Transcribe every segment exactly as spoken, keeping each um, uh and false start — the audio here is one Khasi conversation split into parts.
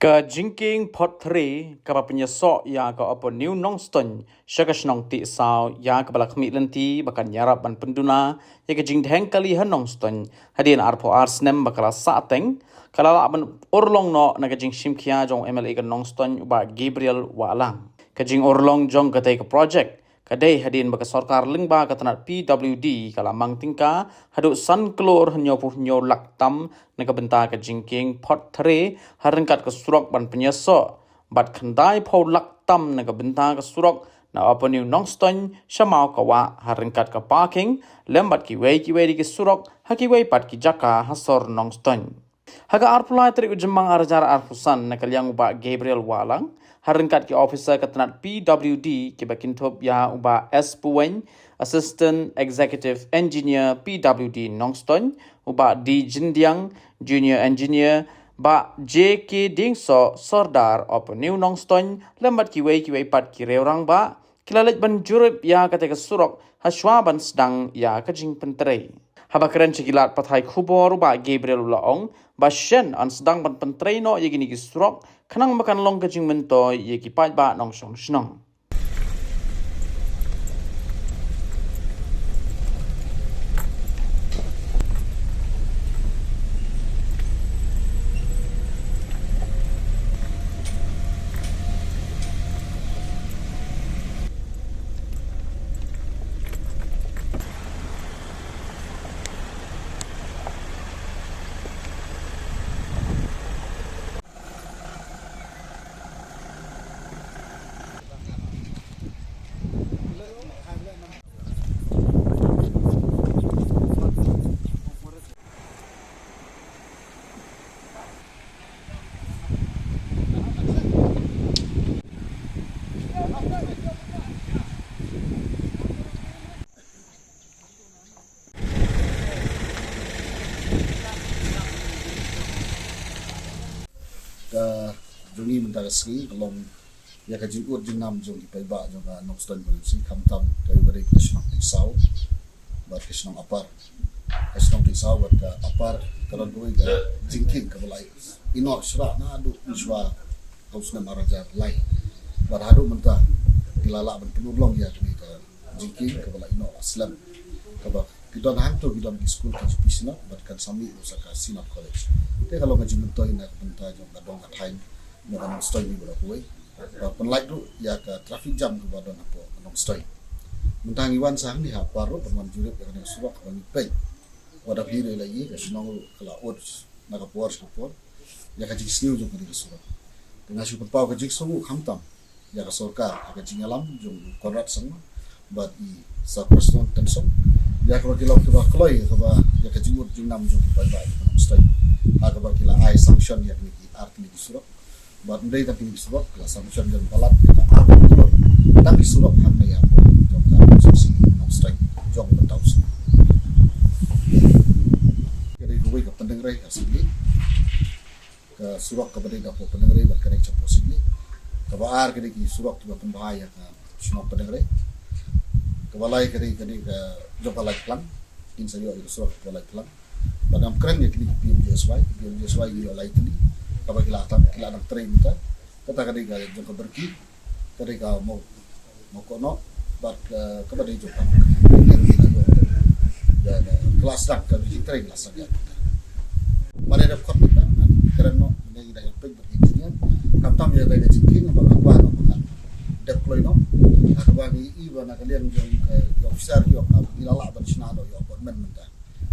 Ka jingkieng Phot Thre kaba pynïasoh ïa ka Upper New Nongstoiñ sha ka shnong Tiehsaw ïa kaba la khmih lynti ba kan ïarap ban pynduna ïa ka jingdheng kali ha Nongstoiñ hadien arphew ar snem ba ka la sahteng, ka la lah ban urlong noh na ka jingshim khia jong u M L A ka Nongstoiñ u Bah Gabriel Wahlang. Ka jingurlong jong katei ka projek ka dei hadien ba ka sorkar lyngba ka tnat P W D ka la mang tyngka haduh san klur hynñiewphew hynñiew lak tam na ka bynta ka jingkieng Phot Thre ha ryngkat ka surok ban pynïasoh, bad khyndaiphew lak tam na ka bynta ka surok na Upper New Nongstoiñ sha Mawkawah ha ryngkat ka parking, lem bad kiwei kiwei de ki surok ha kiwei pat ki jaka ha sor Nongstoiñ. Ha ka arphew lai tarik u Jymmang ar hajar arphew san, na ka liang u Bah Gabriel Wahlang, ha ryngkat ki officer ka tnat P W D kiba kynthup ïa u Bah S Puweiñ, Assistant Executive Engineer P W D Nongstoiñ, u Bah D Jyndiang, Junior Engineer, Bah J K Diengsoh, Sordar Upper New Nongstoiñ, lem bad kiwei kiwei pat ki riew rangbah, ki la leit ban jurip ïa katei ka surok hashwa ban sdang ïa ka jingpyntrei. Haba kren sha ki lad pathai khubor u Bah Gabriel u la ong ba shen yn sdang ban pyntrei noh ïa kine ki surok khnang ba kan long ka jingmyntoi ïa ki paidbah nongshong shnong. Ka jong ngi mynta ka sngi ka long ïa ka jingud jingnam jong ki paidbah jong ka Nongstoiñ Constituency, khamtam ka ïa ka dei ka shnong Tiehsaw bad ka shnong Upper. Ka shnong Tiehsaw bad ka Upper ka don kawei ka jingkieng kaba la ïoh shrah naduh mynshwa ha u snem ar hajar lai. Bad haduh mynta ki la lah ban pynurlong ïa kane ka jingkieng kaba la ïoh slem, kaba ki don hangto ki don ki skul K G P Synod bad kan sa mih ruh sa ka Synod College. Te ka long ka jingmyntoi na ka bynta jong ka dong ka thaiñ jong ka Nongstoiñ baroh kawei. Ba pynlait ruh ïa ka traffic jam kaba don hapoh ka Nongstoiñ. Mynta ngi wan sa hangne ha Upper ruh ban wan jurip ïa kane ka surok kaba ngi peit. Wat la phi ruh la ïohi ka shnong ruh ka la ud na ka por sha ka por ïa ka jingsniew jong kane ka surok. Te nga shu pynpaw ka jingsngewnguh khamtam ïa ka sorkar ha ka jingïalam jong u Conrad Sangma bad i Sir Prestone Tynsong, ïa kaba ki long kiba kloi kaba ïa ka jingud jingnam jong ki paidbah jong ka Nongstoiñ, ha kaba ki la ai sanction ïa kine ki ar tylli ki surok. Bad ym dei tang kine ki surok, ki la sanction ïa ka bad ïa ka ar klur tang ki surok hangne hapoh jong ka Constituency Nongstoiñ jong ka Thaw Sing. Ka dei kawei ka Pyndengrei ha Syiemlieh, ka surok kaba dei hapoh Pyndengrei bad connect shapoh Syiemlieh. Kaba ar ka dei ki surok kiba pynbha ïa ka shnong Pyndengrei. Kaba lai ka dei, ka dei ka jong ka Laitphlang, kin sa ïoh ïa ka surok ka Laitphlang. Bad ngam kren ïa kine ki P M G S Y, ki P M G S Y ki ïoh lai tylli kaba ki la tang, ki la dang trei mynta. Kata ka dei ka jong ka Byrki, ka dei ka Maw Mawkohnoh bad ka, kaba dei jong ka, ka la sdang ka jingtrei, ka la sdang ïa ka. Ba dei dep khot mynta ngan kren noh, mynta ngi da ïa peit bad engineer, khamtam ïa ka jingkieng ba ka kwah noh ba kan dep kloi noh. Ha kaba ngi i ba na ka liang jong ka, ka officer ki ong ba ngi la lah ban shna noh ïa appointment mynta.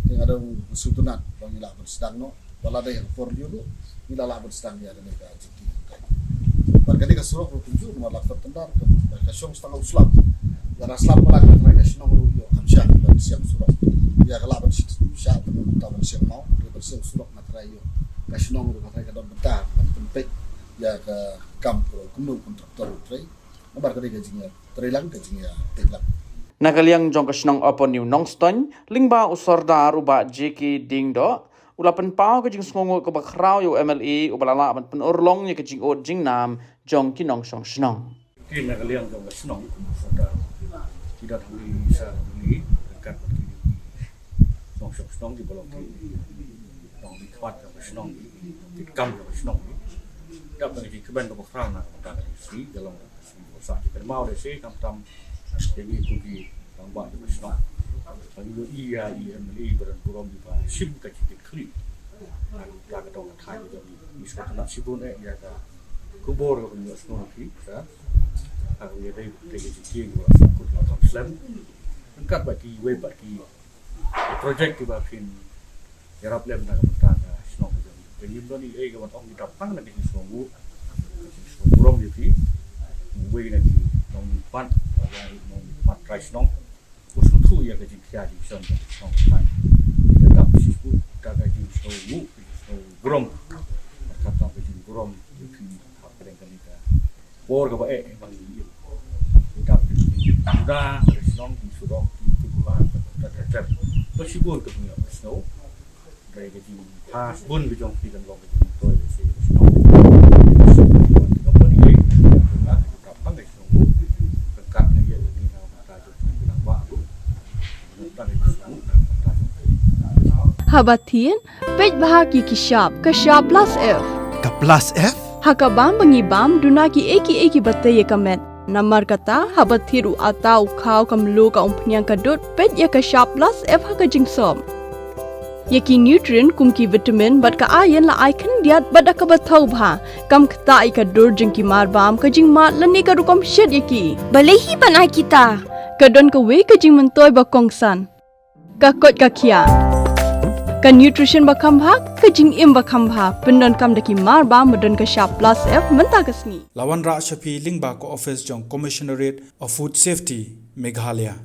Te nga dang sngewtynnat ba ngi lah ban sdang noh, ba la dei ha ka por lyiur ruh ngi la lah ban sdang ïa kane ka jingkieng. Bad kane ka surok ruh kumjuh, namar la khot tender ka, ka shong tang ha u slap. Ïa ka slap ba la ka trai ka shnong ruh ïoh kam shah ban siang surok. Ïa ka lah ban shah ban ta ban siang maw, ban siang surok nga trai ïoh ka shnong ruh ka trai ka don bynta ban pynpeit ïa ka kam kumno kontraktor ruh trai. Namar ka dei ka jingïa treilang, ka jingïa peit lang. Na ka liang jong ka shnong Upper New Nongstoiñ, lyngba u Sordar u Bah J K Diengdoh u la pynpaw ka jingsngewnguh kaba khraw ïa u M L A uba la lah ban pynurlong ïa ka jingud jingnam jong ki nongshong shnong. Ki na ka liang jong ka shnong, u Sordar, ki da thang i sa ngi kat ki nongshong shnong kiba long ki nongmihkhmat jong ka shnong, ki kam jong ka shnong. Dap na ka jingkmen kaba khraw na ka bynta ka sngi, ka long ka sngi ba sa ki kynmaw de se, khamtam ïa ngi kum ki rangbah jong ka shnong. Ba ngi ïohi ïa i M L A ba don burom iba shim ka jingkitkhlieh na ka bynta ka dong ka thaiñ ka jong ngi. Ngi sngewtynnat shibun eh ïa ka khubor kaba ngi ïohsngew na phi, sa ha kaba ïadei bad ka jingkieng kaba la sngewkut la kham slem. Ryngkat bad kiwei pat ki project kiba phin ïarap lem na ka bynta ka shnong ka jong ngi. Te ngim don ei ei ka ban ong, ngi dap tang na ka jingsngewnguh, ka jingsngewnguh burom ïa phi. Uwei na ki nongmihpat, uwei na ki nongmihpat trai shnong, u sngewthuh ïa ka jingkhia jingshon ka shnong ka thaiñ. Ngi dap shisha da ka jingsngewnguh, ka jingsngewnguh burom, kata ka jingburom ïa phi hapdeng kane ka por kaba eh, eh, ba ngi ïohi. Ngi dap ki duna ka shnong, ki surok, ki, ki kumba, ka, ka, ka, ka, ka shibun ka bynta ka shnong. Dei ka jingpha shibun ka jong phi kan long ka jingtoi ka shnong. Ka bynta ka shnong, ka bynta ka shnong, ka bynta ka shnong. Haba thied, peit bha ïa ki shap, ka shap plus F. Ka plus F? Ha ka bam ba ngi bam, duna kiei kiei kiba tei ïa ka met. Namar kata, haba thied u atta, u khaw, ka mluh, ka umphniang, ka dud, peit ïa ka shap plus F ha ka jingsop. Ïa ki nutrient kum ki vitamin bad ka iron la ai khyndiat bad da kaba thaw bha. Kam ktah ïa ka dur jong ki mar bam, ka jingmad lane ka rukom shet ïa ki. Balei hi ban ai kita? Ka don kawei ka jingmyntoi ba kongsan. Ka koit ka khiah. Ka nutrition ba kham bha, ka jingim ba kham bha. Pyndonkam da ki mar bam ba don ka shap plus F mynta ka sngi. La wanrah sha phi lyngba ka office jong Commissionerate of Food Safety, Meghalaya.